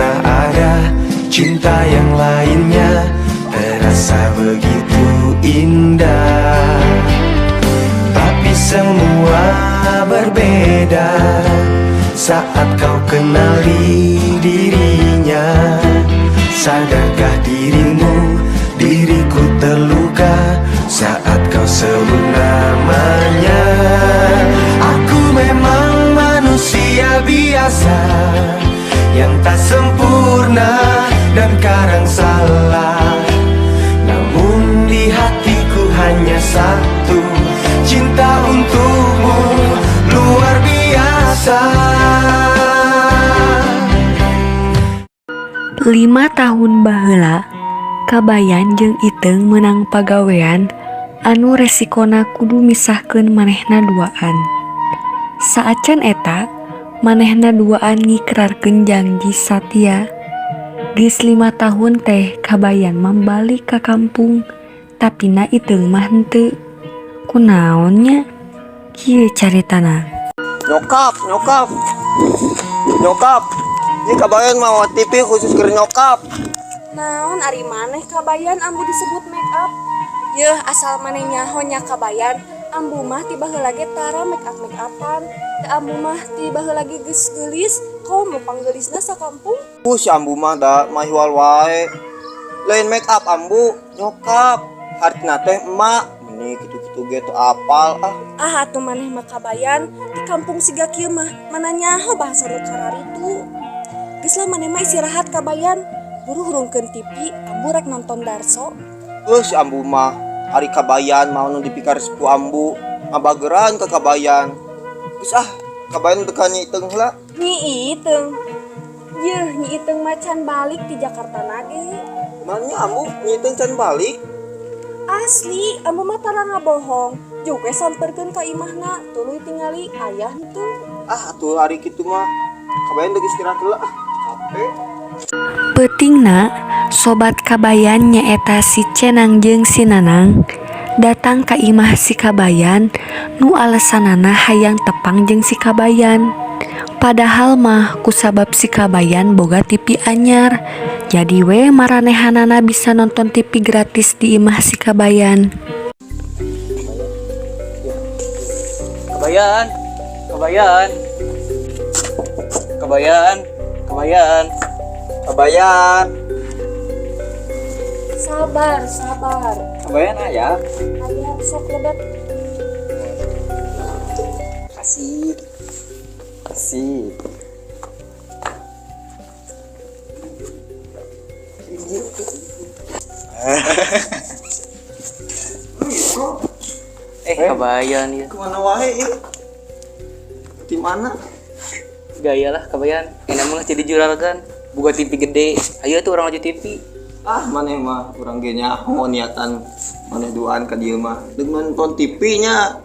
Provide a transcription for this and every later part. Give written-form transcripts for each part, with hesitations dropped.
pernah ada cinta yang lainnya, terasa begitu indah. Tapi semua berbeda saat kau kenali dirinya. Sadarkah dirimu, diriku terluka saat kau sebut namanya. Aku memang manusia biasa yang tak sempurna dan kadang salah. Namun di hatiku hanya satu, cinta untukmu luar biasa. 5 tahun baheula, Kabayan jeung Iteung meunang pagawean anu resikona kudu misahkeun manehna duaan. Saacan eta, manehna duaan ngikrarkeun janji satia. Geus 5 tahun teh Kabayan mah balik ka kampung, tapina Iteung mah henteu. Kunaon nya? Kieu caritana. Nyokap, nyokap. Nyokap. Ini Kabayan mawa TV khusus keur nyokap. Naon ari maneh, Kabayan, ambu disebut make up? Yeuh, asal maneh nyaho nya, Kabayan, ambu mah ti baheula ge tara make up make upan. Da ambu mah ti baheula ge geus geulis, komo panggeulisna sakampung. Si ambu mah da mahiwal wae. Lain make up ambu, nyokap. Hartina teh emak. Ini kitu-kitu ge teu apal ah. Ah, atuh maneh mah, Kabayan, di kampung siga kieu mah mana nyaho bahasa nu kararitu. Geus lah, maneh mah istirahat, Kabayan. Buru hurungkeun TV, ambu rek nonton Darso. Si ambu mah ari Kabayan mau nu dipikaresep ku ambu. Ngabageran ka Kabayan. Geus ah, Kabayan teu ka Nyi Iteung heula. Nyi Iteung. Yeuh, Nyi Iteung mah can balik ti Jakarta na ge. Maenya ambu, Nyi Iteung can balik? Asli, ambu mah tara ngabohong. Jug we samperkeun ka imahna, tuluy tingali aya henteu. Ah, atuh ari kitu mah Kabayan deuk istirahat heula ah. Capek. Peutingna, sobat Kabayan nyaeta si Cenang jeung si Nanang datang ka imah si Kabayan nu alesanana hayang tepang jeung si Kabayan. Padahal mah kusabab si Kabayan boga TV anyar, jadi we maranehanana bisa nonton TV gratis di imah si Kabayan. Kabayan, Kabayan, Kabayan, Kabayan. Kabayan. Sabar, sabar. Kabayan aya. Aya, sok lebet. Kasih. Kasih. Eh, Kabayan ya. Kemana wae ieu? Di mana? Gaya lah, Kabayan. Enak mah jadi juragan. Buka TV gede. Ayo tuh urang aja TV. Ah, maneh mah urang ge nyaho niatan maneh duaan ka dieu mah. Deuk nonton TV nya.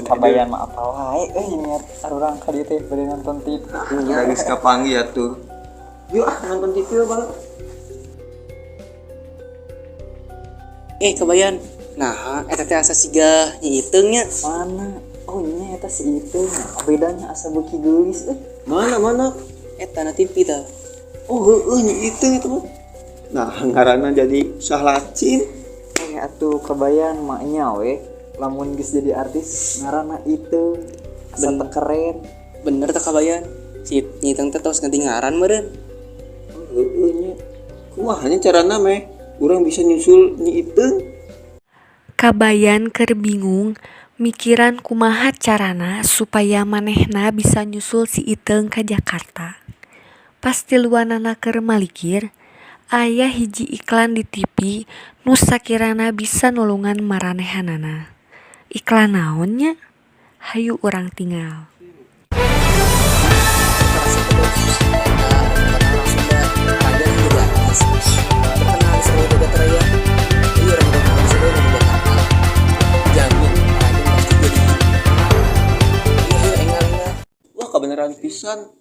Kabayan mah apa wae euy, niat urang ka dieu teh bade nonton TV. Da geus kapanggih atuh. Yuk ah, nonton TV we, Bang. Eh, Kabayan. Nah, eta teh asa siga Nyi Iteung nya. Mana? Oh nya, eta si Iteung. Bedanya asa beuki geulis euy. Mana, mana? Eta na TV tah. Oh, heueuh, Nyi Iteung itu mah. Nah, ngaranna jadi Sahlacin. Eh, atuh Kabayan maknya we lamun geus jadi artis ngaranna Iteung asa teu keren. Bener teh, Kabayan. Si Nyi Iteung teh tos ganti ngaran meureun. Oh, heueuh nya. Kumaha nya carana meh urang bisa nyusul Nyi Iteung? Kabayan keur bingung mikiran kumaha carana supaya manehna bisa nyusul si Iteung ka Jakarta. Pas tiluanana keur malikir, aya hiji iklan di TV nu sakirana bisa nulungan maranehanana. Iklan naon nya? Hayu urang tingal. Terasa pedes. Eta orang Sunda raja jadi artis. Terkenal di seluruh jagat raya. Jadi orang Sunda di Jakarta. Jamin Raja pasti jadi. Iya, iya, enggak enggak. Wah, kebenaran pisan.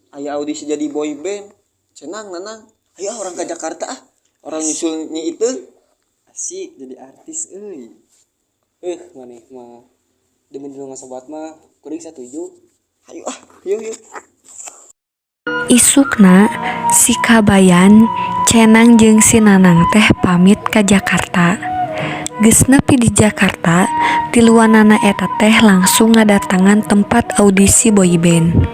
Aya audisi jadi boy band. Cenang, Nanang. Ayo ah, urang ke Jakarta ah. Urang nyusul Nyi Iteung. Asik jadi artis euy. Eh, maneh mah demi dulu sobat mah kuring satuju. Ayo ah, yuk yuk. Isukna si Kabayan, Cenang jeung si Nanang teh pamit ka Jakarta. Geus nepi di Jakarta, tiluanana eta teh langsung ngadatangan tempat audisi boyband.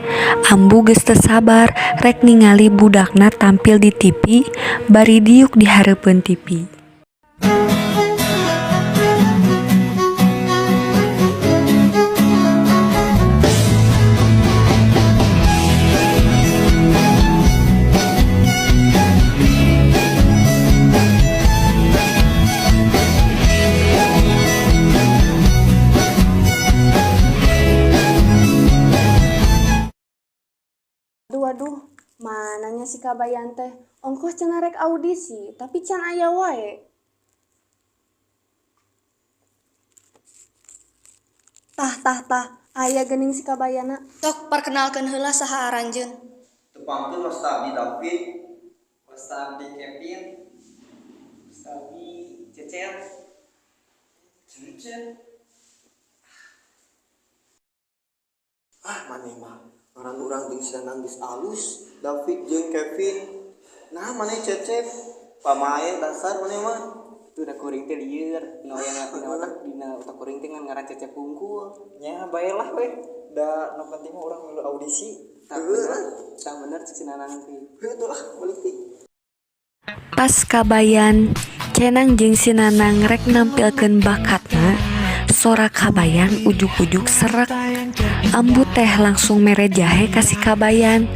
Ambu geus teu sabar rek ningali budakna tampil di TV bari diuk di hareupeun TV. Aduh aduh, mananya si Kabayan teh? Ongkoh cenah rek audisi, tapi can aya wae. Tah tah tah, aya geuning si Kabayana. Sok perkenalkeun heula saha aranjeun. Tepangkeun wasta abdi David. Wasta abdi Kevin. Wasta abdi Cecep. Cecep. Ah, maneh mah ngaran urang jeung si Nanang geus alus, David jeung Kevin. Nah, maneh Cecep. Pamae dasar maneh mah. Itu udah kuring teh lieur dina aya dina otak kuring teh ngan ngaran Cecep hungkul. Nya bae lah weh. Da nu penting mah urang milu audisi. Tah bener, tah bener cek si Nanang teh. Heuh lah, balik deui. Pas Kabayan, Cenang jeung si Nanang rek nampilkeun bakatna, sora Kabayan ujug-ujug serak. Ambu teh langsung mere jahe ka si Kabayan.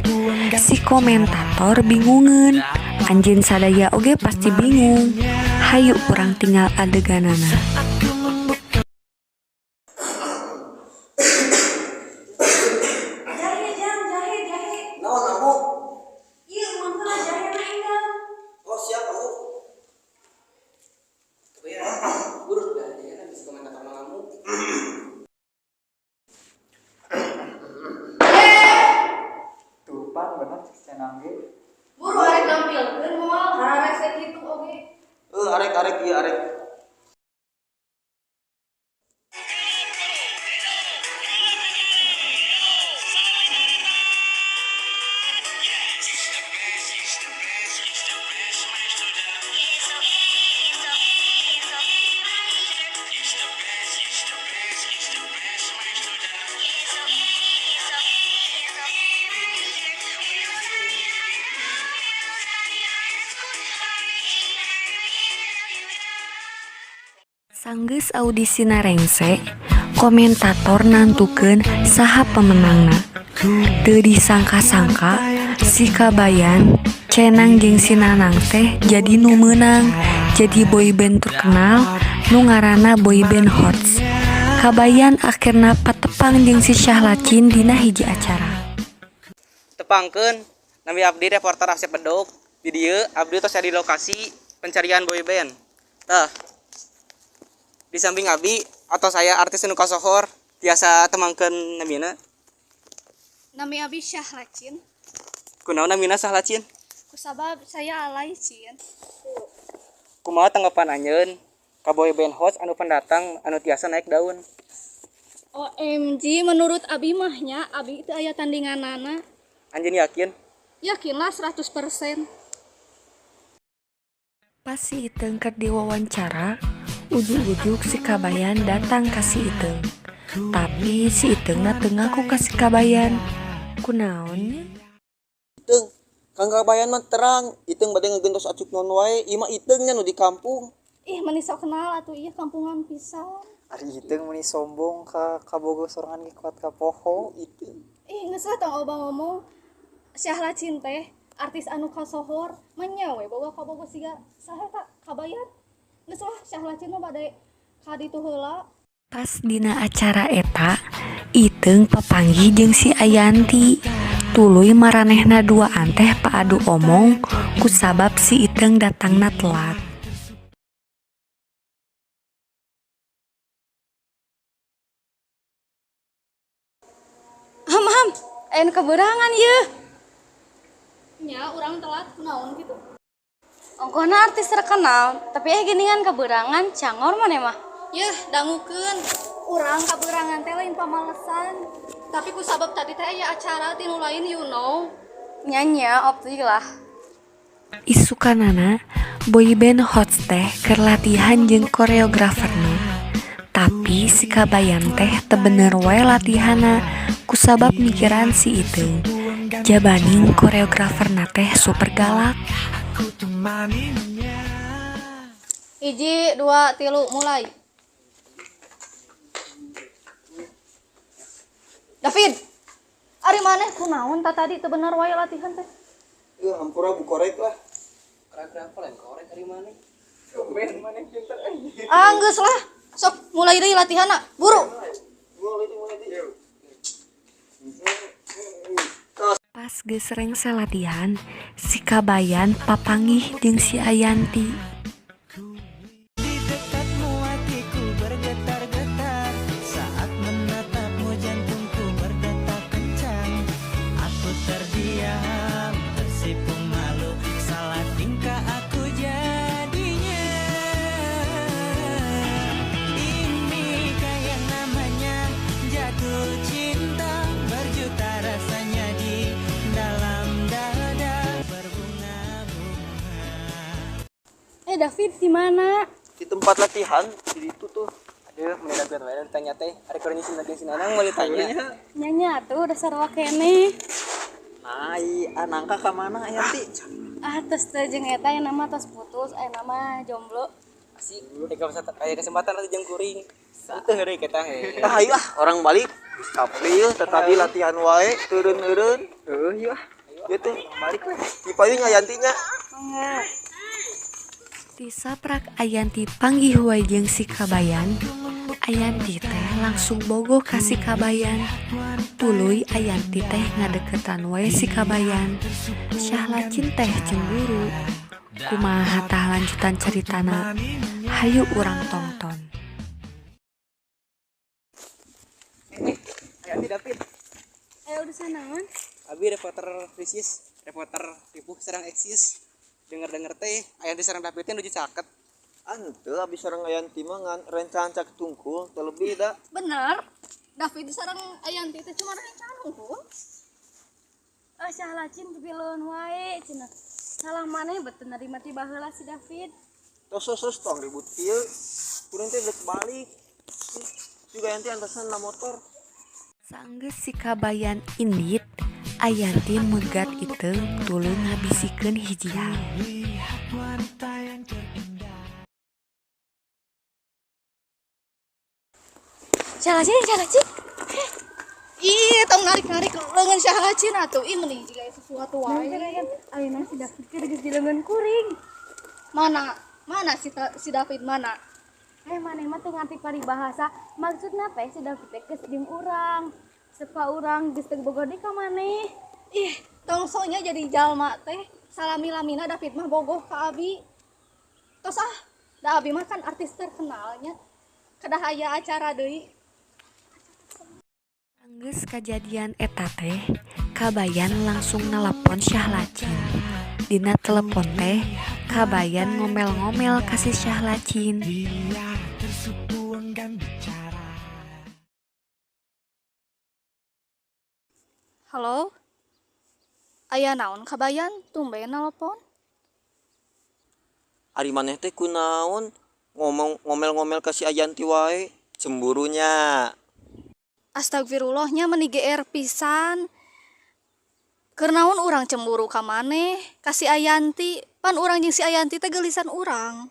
Si komentator bingungeun. Anjeun sadaya oge pasti bingung. Hayu urang tingal adeganana. Jahe jang, jahe jahe. Naon ambu? Ieu mangga jahena enggal. Oh, siap ambu. Kabayan urut dah dia bisa komentator mah kamu. Tuh pan bener cek Cenang ge. Buru arek nampilkeun moal hararese kitu oge. Eh, arek arek ieu arek. Sanggeus audisina rengse, komentator nantukeun saha pemenangna. Teu disangka-sangka si Kabayan, Cenang jeung si Nanang teh jadi nu meunang, jadi boyband terkenal nu ngaranna Boyband Hots. Kabayan akhirna patepang jeung si Syahlacin dina hiji acara. Tepangkeun nami abdi reporter Asep Bedog. Di dieu abdi tos aya di lokasi pencarian boyband. Tah. Di samping abdi atau saya artis nu kasohor tiasa temangkeun namina. Nami abi Syahlacin. Kunaon namina Syahlacin? Kusabab saya alay cin. Kumaha tanggapan anjeun ka boyband Hots anu pendatang anu tiasa naik daun? OMG, menurut abi mah nya abi itu aya tandinganana. Anjeun yakin? Yakinlah 100%. Pas si Iteung keur diwawancara, ujug-ujug si Kabayan datang ka si Iteung. Tapi si Iteungna teu ngaku ka si Kabayan. Kunaon nya? Iteung, Kang Kabayan mah terang, Iteung bade ngegentos acuk naon wae, ieu mah Iteung nya nu di kampung. Ih, meni sok kenal atuh ieu kampungan pisan. Ari Iteung meni sombong ka kabogoh sorangan ge kuat ka poho. Iteung. Ih, geus lah tong loba ngomong. Syahlacin teh artis anu kasohor, manya we boga kabogoh siga saha eta Kabayan. Geus lah Syahlacin mah bade ka ditu heula. Pas dina acara eta, Iteung papanggih jeung si Ayanti. Tuluy maranehna duaan teh paadu omong kusabab si Iteung datangna telat. Ham ham, aya nu kabeurangan yeuh. Nya urang telat kunaon kitu. Ongkohna artis terkenal, tapi geuningan kabeurangan cangor maneh mah. Yeuh, dangukeun. Urang kabeurangan teh lain pamalesan. Tapi kusabab tadi teh aya acara ti nu lain you know. Nya opti lah. Isukanana, boyband HOTS teh keur latihan jeung koreograferna. Tapi si Kabayan teh teu bener wae latihanna kusabab mikiran si Iteung. Jabaning koreograferna teh super galak. Hiji, dua, tilu, mulai. David, ari maneh kunaon ta tadi teu bener wae latihan teh? Euy, hampura bu korek lah. Keren apa lain korek ari maneh. Ben maneh pinter euy. Ah, geus lah. Sok mulai deui latihanna, buru. Mulai deui. Pas geus rengse latihan, si Kabayan papanggih jeung si Ayanti. Di dekatmu hatiku bergetar-getar. Saat menatapmu jantungku berdetak kencang. Aku terdiam, tersipu malu. Salah tingkah aku jadinya. Ini kayak namanya jatuh cinta. Berjuta rasanya di dalam dada. Berbunga-bunga. Eh, David di mana? Di tempat latihan di itu tuh. Aduh, meni David wae ditanya teh. Ari keur nyieun lagi si Nanang mau ditanya. Nya tuh dasar wakene. Nah, nangka ka mana Ayanti? Ah, tos teu jeung eta aya nama tos putus, aya nama jomblo. Asik, aya kesempatan atuh jeung kuring. Teu heureuy kita he. Ah, ayo ah, orang balik. Capek yeuh, tetapi latihan wae, teureun-eureun. Heuh, yeuh ah. Ieu teh balik we. Di payung Ayantinya. Mangga. Ti saprak Ayanti panggih wae jeung si Kabayan, Ayanti teh langsung bogoh ka si Kabayan. Tuluy Ayanti teh ngadeukeutan wae si Kabayan. Syahlacin teh cemburu. Kumaha tah lanjutan caritana? Hayu urang tongton. Ayanti David. Ayo urusan naon? Abi reporter krisis, reporter ripuh sareng eksis. Denger-denger teh Ayanti sareng David teh nuju caket. Ante abis sareng Ayanti mah ngan rencangan cak tungkul terlebih da. Bener. David sareng Ayanti teh cuma rencana hungkul. Ah, Syahlacin pipiluan wae cenah. Salah maneh bet nerima ti baheula si David. Tos tos tos tong ribut kieu. Kuring teh geus balik. Juga Ayanti antosan na motor. Sanggeus si Kabayan indit, Ayanti megat Iteung tuluy ngabisikeun hiji hal. Wanita yang terindah. Syahlacin, Syahlacin. Ih, tong narik-narik leungeun Syahlacin atuh. Ih, meni jiga sesuatu wae. Ayeuna si David keur geus di leungeun kuring. Mana? Mana si David mana? Eh, maneh mah teu ngarti paribahasa. Maksudna teh si David teh geus jeung urang. Sepa urang geus teu bogoh deui ka maneh. Ih, tong soknya jadi jalma teh. Salami-lamina David mah bogoh ka abi. Tos ah, da abi mah kan artis terkenalnya. Kedah aya acara deui. Anggeus kajadian eta teh, Kabayan langsung nelepon Syahlacin. Dina telepon teh, Kabayan ngomel-ngomel ka si Syahlacin. Dia tersipu enggan bicara. Halo? Aya naon Kabayan? Tumben nelpon. Ari maneh teh kunaon ngomong ngomel-ngomel ka si Ayanti wae. Cemburunya. Astagfirullahnya meni GR pisan. Keur naon urang cemburu ka maneh? Ka si Ayanti, pan urang jeung si Ayanti teh geulisan urang.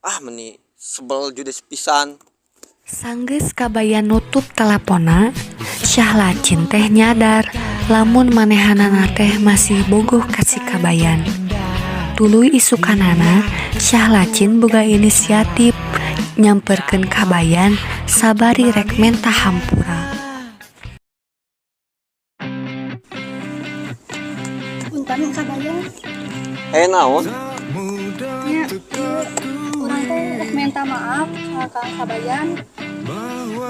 Ah, meni sebel judes pisan. Sanggeus Kabayan nutup teleponna, Syahlacin teh nyadar lamun manehanana teh masih bogoh ka si Kabayan. Tuluy isukanana, Syahlacin boga inisiatif nyamperkeun Kabayan sabari rek menta hampura. Punten Kabayan. Eh, naon? Nya, ieu urang teh rek minta maaf ka Kang Kabayan.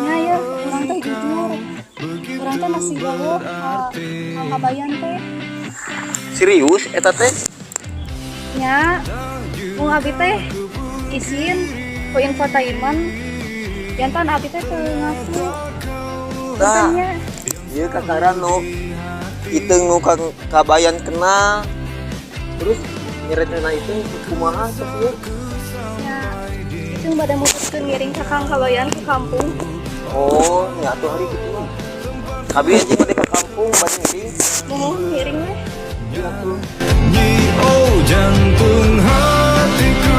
Nya ya, urang teh jujur. Urang teh masih bogoh ka Kang Kabayan teh. Serius eta teh? Nya, mung abi teh isin ku infotainment. Jantan abi teh teu ngaku. Tah, Punten nya. ieu kakara nu Iteung nu Kang Kabayan kenal. Terus nyeretna itu kumaha sok ieu? Ya, itu bade mutuskeun ngiring Kakang Kabayan ke kampung. Oh, nya atuh hari kitu mah. Abi anjing bade ka kampung bade ngiring. Muhun ngiring we. Iya atuh. Oh jantung hatiku,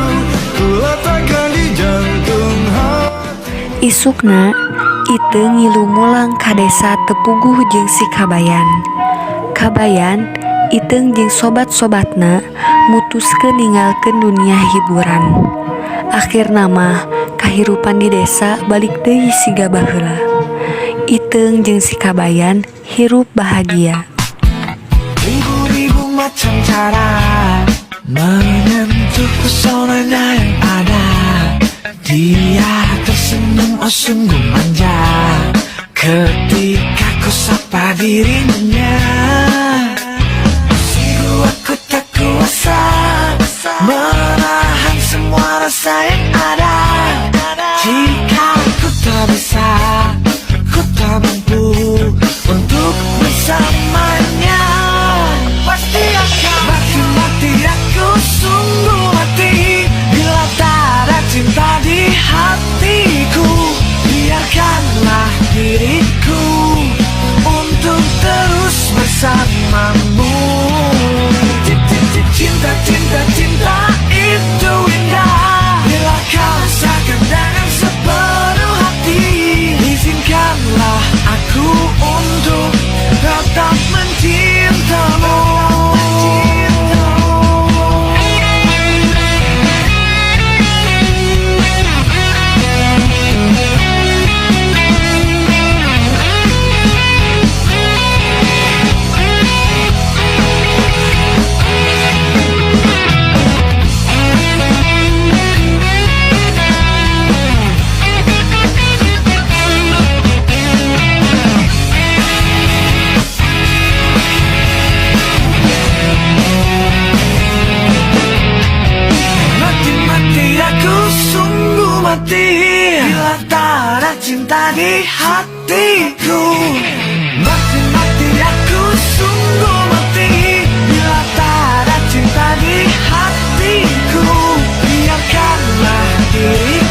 ku letakkan di jantung hati. Isukna, Iteung ngilu mulang ka desa teu puguh jeung si Kabayan. Kabayan, Iteung jeung sobat-sobatna mutuskeun ninggalkeun dunia hiburan. Akhirna mah kahirupan di desa balik deui siga baheula. Iteung jeung si Kabayan hirup bahagia. Ribu-ribu macam cara menyentuh pesonanya yang ada. Dia tersenyum, oh sungguh manja, ketika ku sapa dirinya. Sungguh aku tak kuasa menahan semua rasa yang ada. Jika ku tak bisa, ku tak mampu untuk bersamanya, pasti akan mati-mati aku, sungguh mati, bila tak ada cinta di hatiku. Biarkanlah diriku untuk terus bersamamu. Cinta, cinta, cinta itu indah bila kau rasakan dengan sepenuh hati. Izinkanlah aku untuk tetap mencintamu. Mati-mati aku, sungguh mati, bila tak ada cinta di hatiku. Mati-mati aku, sungguh mati, bila tak ada cinta di hatiku. Biarkanlah diriku